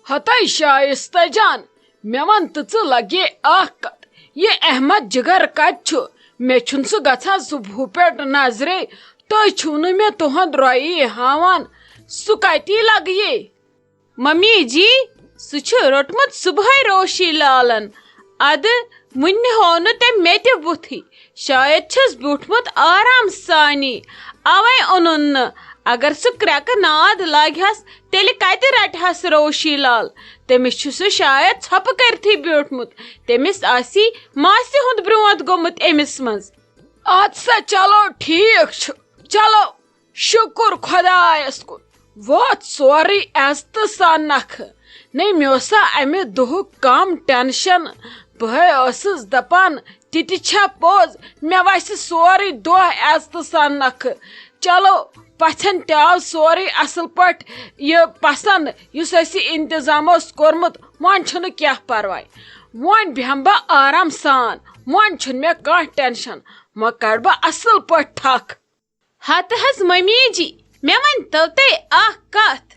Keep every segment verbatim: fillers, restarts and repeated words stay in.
ہتے شائستہ جان، مےٚ وَن تہٕ ژٕ لگے اکھ کتھ، یہِ احمد جگر کتہِ چھُ؟ مےٚ چھُنہٕ سُہ گژھان صبحہٕ پٮ۪ٹھ نظرے، تُہۍ چھِو نہٕ مےٚ تُہُنٛد رۄیی ہاوان، سُہ کتی لگیے؟ ممی جی، سُہ چھُ روٚٹمُت صبحٲے روشی لالن۔ ادٕ وُنہِ ہوو نہٕ تٔمۍ مےٚ تہِ بُتھٕے۔ شاید چھُس بیوٗٹھمُت آرام سانی، اوے اوٚنُن نہٕ۔ اگر سُہ کرٛٮ۪کہٕ ناد لاگہِ ہس، تیٚلہِ کتہِ رٹہِ ہس روشی لال؟ تٔمِس چھُ سُہ شاید ژھۄپہٕ کٔرتھٕے بیوٗٹھمُت۔ تٔمِس آسی ماسہِ ہُنٛد برونٛتھ گوٚمُت أمِس منٛز۔ اَدٕ سا، چلو، ٹھیٖک چھُ۔ چلو، شُکُر خۄدایَس کُن، ووت سورُے عزتہٕ سان نکھٕ۔ نے، مےٚ اوسا اَمہِ دۄہُک کم ٹینشن؟ بہٕ ہے ٲسٕس دپان، تہِ تہِ چھا پوٚز، مےٚ وَسہِ سورُے دۄہ عزتہٕ سان نکھٕ۔ چلو، پژھٮ۪ن تہِ آو سورُے اَصٕل پٲٹھۍ یہِ پسنٛد، یُس اَسہِ انتظام اوس کوٚرمُت۔ وۄنۍ چھُنہٕ کینٛہہ پرواے، وۄنۍ بیٚہمہٕ بہٕ آرام سان، وۄنۍ چھُنہٕ مےٚ کانٛہہ ٹینشن، وۄنۍ کڑٕ بہٕ اَصٕل پٲٹھۍ تھکھ۔ ہتہٕ حظ ممی جی، مےٚ ؤنۍ تو تُہۍ اکھ کتھ۔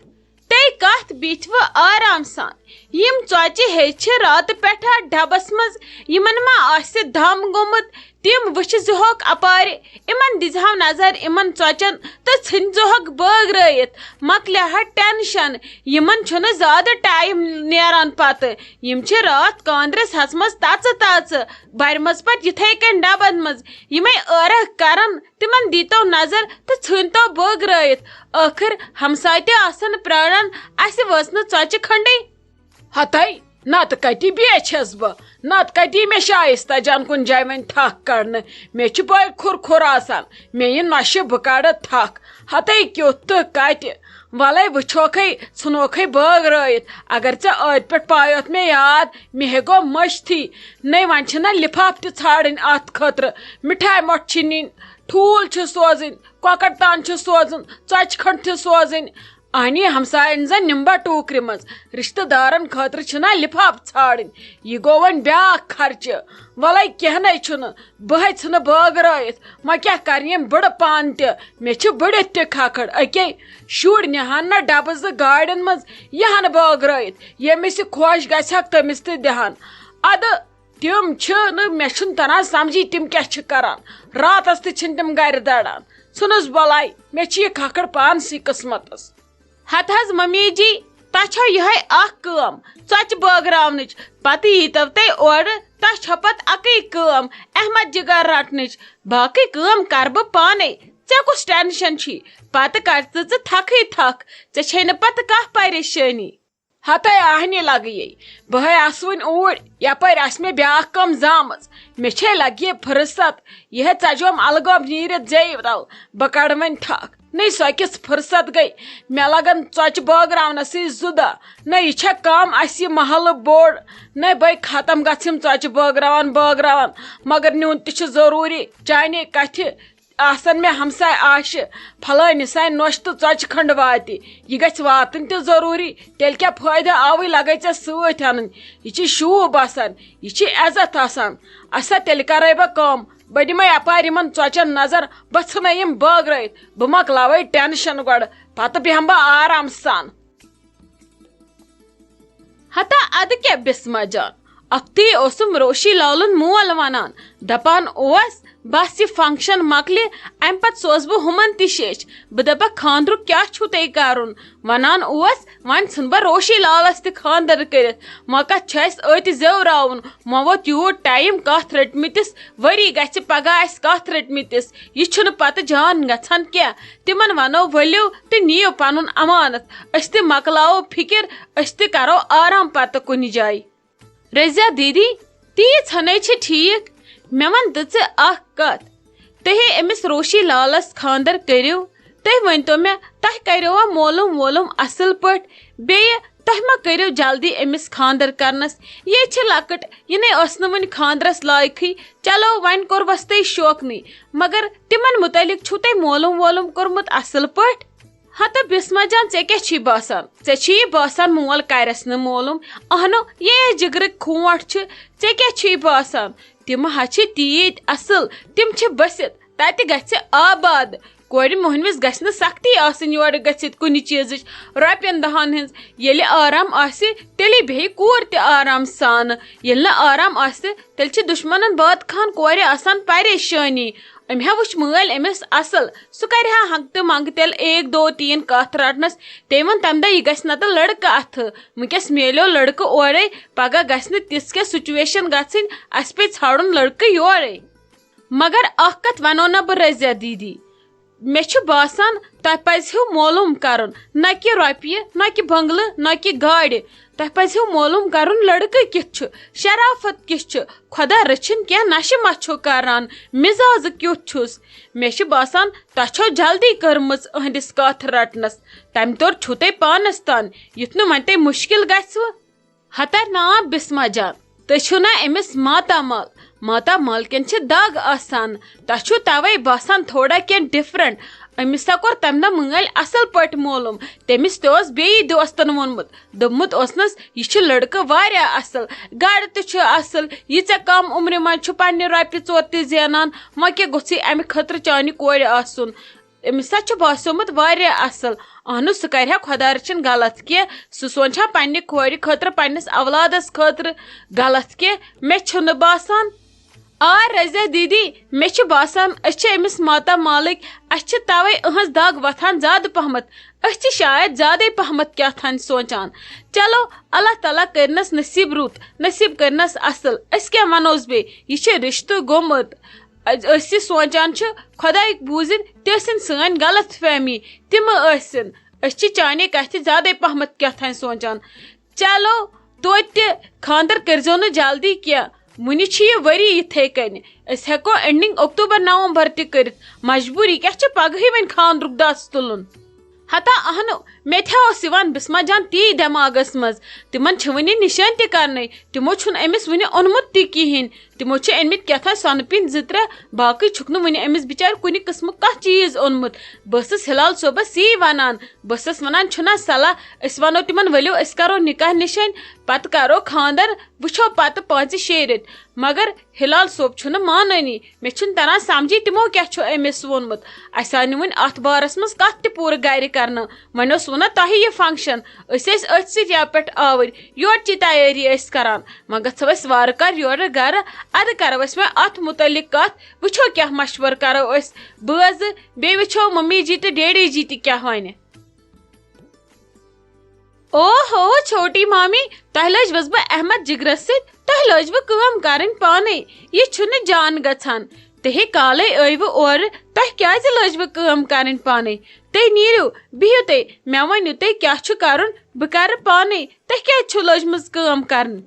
تُہۍ کتھ بیٖٹھوٕ آرام سان؟ یِم ژۄچہِ ہیٚچھِ راتہٕ پٮ۪ٹھٕ ڈبس منٛز، یِمن ما آسہِ دم گوٚمُت؟ تِم وٕچھِ زِہوکھ اپارِ، یِمن دِزہو نظر یِمن ژۄچن تہٕ ژھٕنۍ زِہوکھ بٲگرٲیِتھ۔ مۄکلہِ ہا ٹینشن، یِمن چھُنہٕ زیادٕ ٹایم نیران پتہٕ۔ یِم چھِ راتھ کاندرِس ہس منٛز تژٕ تژٕ، برِ منٛز پتہٕ یِتھے کٔنۍ ڈبن منٛز۔ یِمے ٲرکھ کرن، تِمن دیٖتو نظر تہٕ ژھٕنۍتو بٲگرٲیِتھ۔ ٲخٕر ہمساے تہِ آسن پراران، اسہِ وٲژ نہٕ ژۄچہِ کھنڈٕے۔ ہتے، نتہٕ کتی بیچھس بہٕ؟ نتہٕ کتی مےٚ شایستہ جان کُنہِ جایہِ وۄنۍ تھکھ کڑنہٕ؟ مےٚ چھُ بٲے کھُر کھُر آسان، مےٚ یہِ نۄشہِ، بہٕ کڑٕ تھکھ۔ ہتے کیُتھ تہٕ کتہِ؟ ولے وٕچھوکھے، ژھٕنوکھے بٲگرٲیِتھ۔ اگر ژےٚ ٲدۍ پٮ۪ٹھ پایوتھ مےٚ یاد، مےٚ ہے گوٚو مٔشتھٕے۔ نے، وۄنۍ چھِنہ لفاف تہِ ژھانڈٕنۍ اتھ خٲطرٕ۔ مِٹھایہِ مۄٹھ چھِ نِنۍ، ٹھوٗل چھِ سوزٕنۍ، کۄکر تان چھِ سوزُن، ژۄچہِ کھنڈ تہِ سوزٕنۍ۔ اہنی ہمساین زن نِمہٕ بہٕ ٹوٗکرِ منٛز۔ رشتہٕ دارن خٲطرٕ چھِنہ لفاف ژھانڈٕنۍ۔ یہِ گوٚو وۄنۍ بیاکھ خرچہٕ۔ ولے کینٛہہ نے چھُنہٕ، بہٕ ہے ژھٕنہٕ بٲگرٲیِتھ۔ وۄنۍ کیٛاہ کرِ یِم بٕڑٕ پانہٕ تہِ؟ مےٚ چھِ بٔڑِتھ تہِ کھکھٕڑ۔ اکے، شُرۍ نِہن نہ ڈبہٕ زٕ گاڑٮ۪ن منٛز، یِہن بٲگرٲیِتھ۔ ییٚمِس یہِ خۄش گژھِ ہا، تٔمِس تہِ دِہن۔ ادٕ تِم چھِ نہٕ، مےٚ چھُنہٕ تران سمجھی تِم کیٛاہ چھِ کران۔ راتس تہِ چھِنہٕ تِم گرِ دَران۔ ژھٕنُس بلاے، مےٚ چھِ یہِ کھکھٕڑ پانسٕے قٕسمتس۔ ہتہٕ حظ ممی جی، تۄہہِ چھو یِہے اکھ کٲم، ژۄچہِ بٲگراونٕچ۔ پتہٕ ییٖتو تُہۍ اورٕ، تۄہہِ چھو پتہٕ اکٕے کٲم، احمد جگر رٹنٕچ۔ باقٕے کٲم کرٕ بہٕ پانے۔ ژےٚ کُس ٹینشن چھی؟ پتہٕ کر ژٕ ژٕ تھکھٕے تھکھ، ژےٚ چھے نہٕ پتہٕ کانٛہہ پریشٲنی۔ ہتے آہنہِ لگیے، بہٕ ہے آسہٕ وُنہِ اوٗرۍ، یپٲرۍ آسہِ مےٚ بیاکھ کٲم زامٕژ۔ مےٚ چھے لگیے فرصت، یہِ ہے ژجوم الگٲم نیٖرِتھ زیو تل، بہٕ کڑٕ وۄنۍ تھکھ۔ نے، سۄ کِژھ فرصت گٔے؟ مےٚ لگن ژۄچہِ بٲگراونسٕے زٕ دۄہ۔ نہ، یہِ چھےٚ کم اسہِ یہِ محلہٕ بوٚڑ؟ نہ، بے ختم گژھِ یِم ژۄچہِ بٲگراوان بٲگراوان۔ مگر نیُن تہِ چھُ ضروٗری۔ چانے کتھِ آسن مےٚ ہمساے آشہِ، پھلٲنہِ سانہِ نۄشہِ تہٕ ژۄچہِ کھنڈ واتہِ۔ یہِ گژھِ واتٕنۍ تہِ ضروٗری۔ تیٚلہِ کیٛاہ فٲیدٕ آوٕے لگے ژےٚ سۭتۍ انٕنۍ؟ یہِ چھِ شوٗب آسان، یہِ چھِ عزت آسان۔ اچھا، تیٚلہِ کرے بہٕ کٲم، بہٕ دِمے اپارِ یِمن ژۄچٮ۪ن نظر، بہٕ ژھٕنے یِم بٲگرٲیِتھ، بہٕ مۄکلاوے ٹینشن گۄڈٕ، پتہٕ بیٚہمہٕ بہٕ آرام سان۔ ہتا ادٕ کیٛاہ بسمہ جان، اکھتُے اوسُم روشی لالُن مول ونان، دپان اوس، بس یہِ فنکشن مۄکلہِ، امہِ پتہٕ سوزٕ بہٕ ہُمن تہِ شیٚچھ، بہٕ دپکھ خاندرُک کیٛاہ چھُو تۄہہِ کرُن؟ ونان اوس، وۄنۍ ژھٕن بہٕ روشی لالس تہِ خاندر کٔرِتھ، وۄنۍ کتھ چھُ اسہِ أتۍ زیوراوُن؟ وۄنۍ ووت یوٗت ٹایم کتھ رٔٹمٕتِس، ؤری گژھِ پگاہ اسہِ کتھ رٔٹمٕتِس، یہِ چھُنہٕ پتہٕ جان گژھان کینٛہہ۔ تِمن ونو، ؤلِو تہٕ نِیِو پنُن امانت، أسۍ تہِ مۄکلاوو فکر، أسۍ تہِ کرو آرام پتہٕ کُنہِ جایہِ۔ رضیہ دیدی، تیٖژ ہنے چھِ ٹھیٖک۔ مےٚ وَن تہٕ ژٕ اکھ کتھ، تُہۍ ہے أمِس روشی لالس خاندر کٔرِو، تُہۍ ؤنۍتو مےٚ، تۄہہِ کریوا مولوٗم وولوٗم اصل پٲٹھۍ؟ بیٚیہِ تۄہہِ ما کٔرِو جلدی أمِس خاندر کرنس؟ یے چھِ لۄکٕٹ، یہِ نے ٲس نہٕ وُنہِ خاندرس لایقٕے۔ چلو، وۄنۍ کوٚروس تۄہہِ شوقنٕے، مگر تِمن مُتعلق چھُو تۄہہِ مولوٗم وولوٗم کوٚرمُت اصل پٲٹھۍ؟ ہتہٕ بسمہ جان، ژےٚ کیٛاہ چھی باسان؟ ژےٚ چھی باسان مول کرٮ۪س نہٕ مولوٗم؟ اہنو، یے جگرٕکۍ کھونٛٹھ چھِ، ژےٚ کیٛاہ چھی باسان؟ تِم ہا چھِ تیٖتۍ اصل، تِم چھِ بٔسِتھ۔ تتہِ گژھِ آباد۔ کورِ مۄہنوِس گژھِ نہٕ سختی آسٕنۍ یورٕ گٔژھِتھ کُنہِ چیٖزٕچ، رۄپین دہن ہٕنٛز۔ ییٚلہِ آرام آسہِ، تیٚلہِ بیٚہہِ کوٗر تہِ آرام سان۔ ییٚلہِ نہٕ آرام آسہِ، تیٚلہِ چھِ دُشمنن بٲتخان کورِ آسان پریشٲنی۔ أمۍ ہا وٕچھ مٲلۍ أمِس اصل، سُہ کرِ ہا ہنٛگتہٕ منٛگہٕ تیٚلہِ ایک دو تین کتھ رٹنس۔ تٔمۍ ووٚن تمہِ دۄہ، یہِ گژھِ نتہٕ لڑکہٕ اتھٕ۔ وٕنکیٚس میلیو لڑکہٕ اورے، پگاہ گژھِ نہٕ تِژھ کینٛہہ سچویشن گژھٕنۍ، اسہِ پیٚیہِ ژھانڈُن لڑکہٕ یورے۔ مگر اکھ کتھ ونو نا بہٕ رضیہ دیدی، مےٚ چھُ باسان تۄہہِ پزِ ہیو معلوم کرُن، نہ کہِ رۄپیہِ، نہ کہِ بنگلہٕ، نہ کہِ گاڑِ۔ تۄہہِ پزِ ہیو معلوم کرُن لڑکہٕ کیُتھ چھُ، شرافت کِژھ چھِ، خۄدا رٔچھِن کینٛہہ نشہٕ ما چھُ کران، مزازٕ کیُتھ چھُس۔ مےٚ چھُ باسان تۄہہِ چھو جلدی کٔرمٕژ أہنٛدِس کتھ رٹنس، تمہِ توٚر چھُو تۄہہِ پانس تان، یُتھ نہٕ وۄنۍ تۄہہِ مُشکل گژھِوٕ۔ ہتر ناو بسمہ جان، تُہۍ چھِو نا أمِس ماتامال؟ ماتامالکٮ۪ن چھِ دگ آسان، تۄہہِ چھُو توے باسان تھوڑا کینٛہہ ڈفرنٹ۔ أمِس ہا کوٚر تمہِ دۄہ مٲلۍ اصل پٲٹھۍ معلوم، تٔمِس تہِ اوس بیٚیہِ دوستن ووٚنمُت، دوٚپمُت اوسنس، یہِ چھُ لڑکہٕ واریاہ اصل، گرٕ تہِ چھُ اصل، یہِ ژےٚ کم عمرِ منٛز چھُ پننہِ رۄپیہِ ژور تہِ زینان، وۄنۍ کیٛاہ گوٚژھُے امہِ خٲطرٕ چانہِ کورِ آسُن؟ أمِس ہا چھُ باسیومُت واریاہ اصل۔ اہنُو، سُہ کرِ ہا خۄدا رٔچھِن غلط کینٛہہ، سُہ سونچہِ ہا پننہِ کورِ خٲطرٕ، پننِس اولادس خٲطرٕ غلط کینٛہہ۔ مےٚ چھُنہٕ باسان۔ آ رضیہ دیدی، مےٚ چھُ باسان أسۍ چھِ أمِس ماتامالٕکۍ، اَسہِ چھِ توے أہنٛز دگ وۄتھان زیادٕ پہمتھ، أسۍ چھِ شاید زیادے پہمتھ کیٛاہ تھانۍ سونچان۔ چلو، اللہ تعالیٰ کٔرنس نصیب رُت، نصیب کٔرنس اصل، أسۍ کیٛاہ ونوس بیٚیہِ، یہِ چھُ رشتہٕ گوٚمُت۔ أسۍ یہِ سونچان چھِ، خۄداے بوٗزِن تہِ ٲسِن سٲنۍ غلط فہمی، تہِ مہٕ ٲسِن۔ أسۍ چھِ چانے کتھِ زیادے پہمتھ کیٛاہ تھانۍ سونچان۔ چلو، توتہِ تہِ خاندر کٔرۍزیو نہٕ جلدی کینٛہہ، وُنہِ چھِ یہِ ؤری یِتھے کٔنۍ۔ أسۍ ہٮ۪کو ending اکتوبر نومبر تہِ کٔرِتھ۔ مجبوٗری کیٛاہ چھِ پگہٕے وۄنۍ خاندرُک دس تُلُن؟ ہتا اہنو، مےٚ تہِ اوس یِوان بسمہ جان تی دٮ۪ماغس منٛز۔ تِمن چھِ وُنہِ نِشٲنۍ تہِ کرنَے۔ تِمو چھُنہٕ أمِس وُنہِ اوٚنمُت تہِ کِہیٖنۍ۔ تِمو چھِ أنمٕتۍ کیٛاہ تھام سۄنہٕ پیٖنتۍ زٕ ترٛےٚ، باقٕے چھُکھ نہٕ وُنہِ أمِس بِچارِ کُنہِ قٕسمُک کانٛہہ چیٖز اوٚنمُت۔ بہٕ ٲسٕس ہلال صٲبس یی ونان، بہٕ ٲسٕس ونان، چھُنہ صلاح، أسۍ ونو تِمن، ؤلِو أسۍ کرو نکاح نِشٲنۍ، پتہٕ کرو خاندر، وٕچھو پتہٕ پانٛژِ شیٚیہِ رٮ۪تۍ۔ مگر ہلال صٲب چھُنہٕ مانٲنی۔ مےٚ چھُنہٕ تران سمجھی تِمو کیٛاہ چھُ أمِس ووٚنمُت۔ اَسہِ آو نہٕ وُنہِ اَتھ بارس منٛز کَتھ تہِ پوٗرٕ گرِ کرنہٕ۔ وۄنۍ اوس ووٚنمُت تۄہہِ یہِ function، أسۍ ٲسۍ أتھۍ سۭتۍ یَوٕ پٮ۪ٹھ آوٕرۍ، یورٕ چی تیٲری ٲسۍ کران۔ وۄنۍ گژھو أسۍ وارٕ کارٕ یورٕ گرٕ، اَدٕ کرو أسۍ وۄنۍ اَتھ مُتعلِق کَتھ، وٕچھو کیٛاہ مشورٕ کرو أسۍ۔ بہٕ ٲسٕس، بیٚیہِ وٕچھو ممی جی تہٕ ڈیڈی جی تہِ کیٛاہ وَنہِ۔ او ہو، چھوٹی مامی، تۄہہِ لٲجوس بہٕ احمد جگرس سۭتۍ، تۄہہِ لٲجوٕ کٲم کرٕنۍ پانے۔ یہِ چھُنہٕ جان گژھان۔ تُہۍ کالے ٲیوٕ اورٕ، تۄہہِ کیازِ لٲجوٕ کٲم کرٕنۍ پانے؟ تُہۍ نیٖرِو، بِہِو تُہۍ، مےٚ ؤنِو تُہۍ کیٛاہ چھُ کرُن، بہٕ کرٕ پانے۔ تۄہہِ کیازِ چھُو لٲجمٕژ کٲم کرٕنۍ؟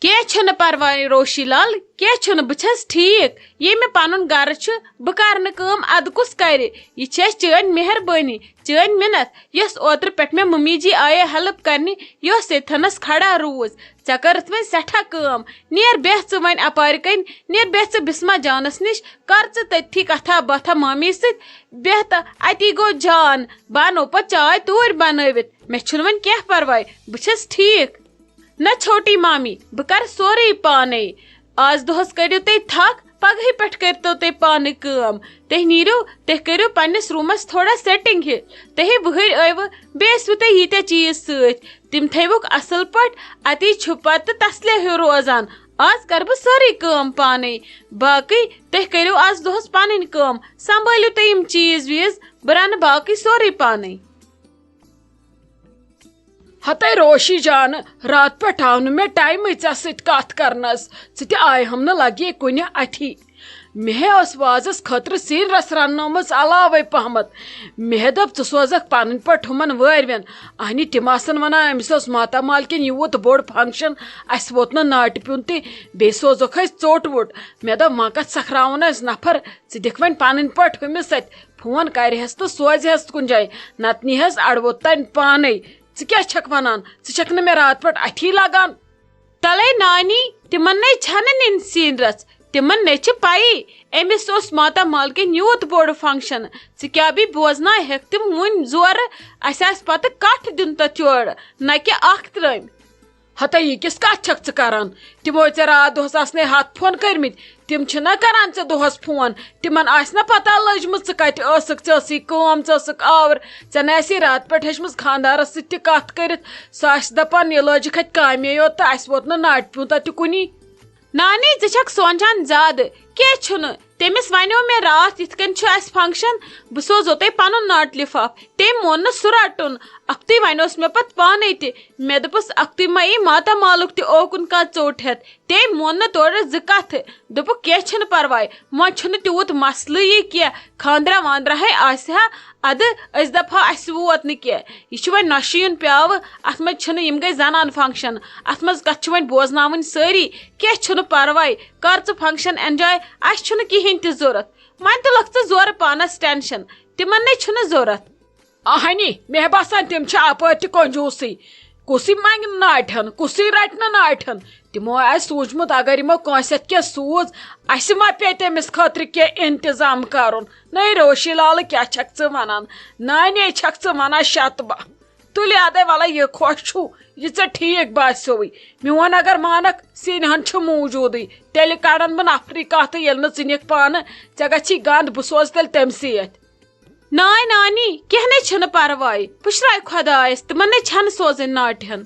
کینٛہہ چھُنہٕ پرواے روشی لال، کینٛہہ چھُنہٕ، بہٕ چھَس ٹھیٖک۔ ییٚمہِ پنُن گرٕ چھُ، بہٕ کرٕ نہٕ کٲم، اَدٕ کُس کرِ؟ یہِ چھےٚ چٲنۍ مہربٲنی، چٲنۍ مِنت، یۄس اوترٕ پٮ۪ٹھ مےٚ ممی جی آیے help کرنہِ، یۄس ییٚتھنس کھڑا روٗز۔ ژےٚ کٔرٕتھ وۄنۍ سٮ۪ٹھاہ کٲم۔ نیر بیٚہہ ژٕ وۄنۍ اپارِ کنۍ، نیر بیٚہہ ژٕ بسمہ جانس نِش، کر ژٕ تٔتھی کتھا باتھا مامی سۭتۍ۔ بیٚہہ تہٕ اتی گوٚو جان، بہٕ انو پتہٕ چاے توٗرۍ بنٲوِتھ۔ مےٚ چھُنہٕ وۄنۍ کینٛہہ پرواے، بہٕ چھَس ٹھیٖک۔ نہ چھوٹی مامی، بہٕ کرٕ سورُے پانے۔ آز دۄہس کٔرِو تُہۍ تھک، پگہٕے پٮ۪ٹھ کٔرۍتو تُہۍ پانے کٲم۔ تُہۍ نیٖرِو، تُہۍ کٔرِو پننِس روٗمس تھوڑا setting ہِش۔ تُہۍ وٕہٕرۍ ٲیوٕ، بیٚیہِ ٲسوٕ تُہۍ ییٖتیٛاہ چیٖز سۭتۍ۔ تِم تھٲیوُکھ اصل پٲٹھۍ، اتی چھُ پتہٕ تسلے ہیوٗ روزان۔ آز کرٕ بہٕ سٲرٕے کٲم پانے۔ باقٕے تُہۍ کٔرِو آز دۄہس پنٕنۍ کٲم، سنبھٲلِو تُہۍ یِم چیٖز ویٖز، بہٕ رنہٕ باقٕے سورُے پانے۔ ہتے روشی جان، راتہٕ پٮ۪ٹھ آو نہٕ مےٚ ٹایمٕے ژےٚ سۭتۍ کتھ کرنس۔ ژٕ تہِ آیہِ ہم نہٕ لگے کُنہِ اتھی۔ مےٚ ہے ٲس وازس خٲطرٕ سِنۍ رژھ رننٲومٕژ علاوے پہمتھ۔ مےٚ ہے دوٚپ، ژٕ سوزکھ پنٕنۍ پٲٹھۍ ہُمن وٲرۍوٮ۪ن۔ اہنہِ، تِم آسن ونان، أمِس اوس ماتامال کِنۍ یوٗت بوٚڑ function، اسہِ ووت نہٕ ناٹہِ پیوٚن تہِ، بیٚیہِ سوزکھ أسۍ ژوٚٹ ووٚٹ۔ مےٚ دوٚپ، وۄنۍ کتھ سکھراون أسۍ نفر، ژٕ دِکھ وۄنۍ پنٕنۍ پٲٹھۍ ہُمِس اتھِ۔ فون کرِہس تہٕ سوزِہس کُنہِ جایہِ، نتہٕ نیہس اڑٕ ووت تانۍ پانے۔ ژٕ کیٛاہ چھکھ ونان؟ ژٕ چھکھ نہٕ مےٚ راتہٕ پٮ۪ٹھ اتھی لگان۔ تلے نانی، تِمن نے چھنہٕ نِنۍ سِنۍ رژھ، تِمن نے چھِ پیی، أمِس اوس ماتامال کِنۍ یوٗت بوٚڑ function۔ ژٕ کیٛاہ بیٚیہِ بوزناوہکھ تِم وُنۍ زورٕ؟ اسہِ آسہِ پتہٕ کٹھ دیُن تتھ یورٕ، نہ کہِ اکھ ترٲمۍ۔ ہتا، یہِ کِژھ کتھ چھکھ ژٕ کران؟ تِمو ژےٚ راتھ دۄہس آسنے ہتھ فون کٔرمٕتۍ، تِم چھِنہ کران ژےٚ دۄہس فون۔ تِمن آسہِ نہ پتہ لٔجمٕژ ژٕ کتہِ ٲسٕکھ، ژٕ ٲسٕے کٲم، ژٕ ٲسٕکھ آور، ژےٚ نہ آسی راتہٕ پٮ۪ٹھ ہیٚچھمٕژ خاندارس سۭتۍ تہِ کتھ کٔرِتھ۔ سۄ آسہِ دپان، یہِ لٲجِکھ اتہِ کامے یوت تہٕ اسہِ ووت نہٕ ناٹہِ پیوٗنتہ تہِ کُنی۔ نانی، ژٕ چھکھ سونچان زیادٕ، کینٛہہ چھُنہٕ۔ تٔمِس ونیو مےٚ راتھ، یِتھ کٔنۍ چھُ اسہِ فنکشن، بہٕ سوزو تۄہہِ پنُن ناٹہِ لفاف۔ تٔمۍ مون نہٕ سُہ رٹُن۔ اکھتُے ونیوس مےٚ پتہٕ پانے تہِ۔ مےٚ دوٚپُس، اکھتُے ما یی ماتامالُک تہِ اوکُن کانٛہہ ژوٚٹ ہٮ۪تھ۔ تٔمۍ مون نہٕ تورٕ زٕ کتھٕ۔ دوٚپُکھ، کینٛہہ چھُنہٕ پرواے، وۄنۍ چھُنہٕ تیوٗت مسلہٕ یہِ کینٛہہ، خاندرا واندرا ہے آسہِ ہا، ادٕ أسۍ دپہو اسہِ ووت نہٕ کینٛہہ۔ یہِ چھُ وۄنۍ نۄشہِ یُن پیاوٕ، اتھ منٛز چھِنہٕ، یِم گٔے زنان فنکشن، اتھ منٛز کتھ چھِ وۄنۍ بوزناوٕنۍ سٲری۔ کینٛہہ چھُنہٕ پرواے، کر ژٕ فنکشن انجاے، اسہِ چھُنہٕ کِہیٖنۍ تہِ ضوٚرتھ۔ وۄنۍ تُلکھ ژٕ زورٕ پانس ٹینشن، تِمن نے چھُنہٕ ضوٚرتھ۔ اہنی، مےٚ باسان تِم چھِ اپٲرۍ تہِ کنجوٗسٕے۔ کُسٕے منٛگہِ نہٕ ناٹِہن، کُسٕے رٹہِ نہٕ ناٹِہن۔ تِمو آسہِ سوٗنٛچمُت، اگر یِمو کٲنٛسہِ ہٮ۪تھ کینٛہہ سوٗز، اسہِ ما پیٚیہِ تٔمِس خٲطرٕ کینٛہہ انتظام کرُن۔ نٔے روشی لالہٕ، کیٛاہ چھکھ ژٕ ونان؟ نانے چھکھ ژٕ ونان شتبہ؟ تُلہِ ادے، ولہ یہِ خۄش چھُو، یہِ ژےٚ ٹھیٖک باسیووٕے۔ میون اگر مانکھ، سِنۍ ہن چھُ موٗجوٗدٕے، تیٚلہِ کڑن بہٕ نفری کتھ، ییٚلہِ نہٕ ژٕ نِکھ پانہٕ، ژےٚ گژھی گنٛد، بہٕ سوزٕ تیٚلہِ تٔمسٕے اتھِ۔ ناے نانی، کینٛہہ نے چھُنہٕ پرواے، پُشراے خۄدایس، تِمن نے چھنہٕ سوزٕنۍ ناٹِہن۔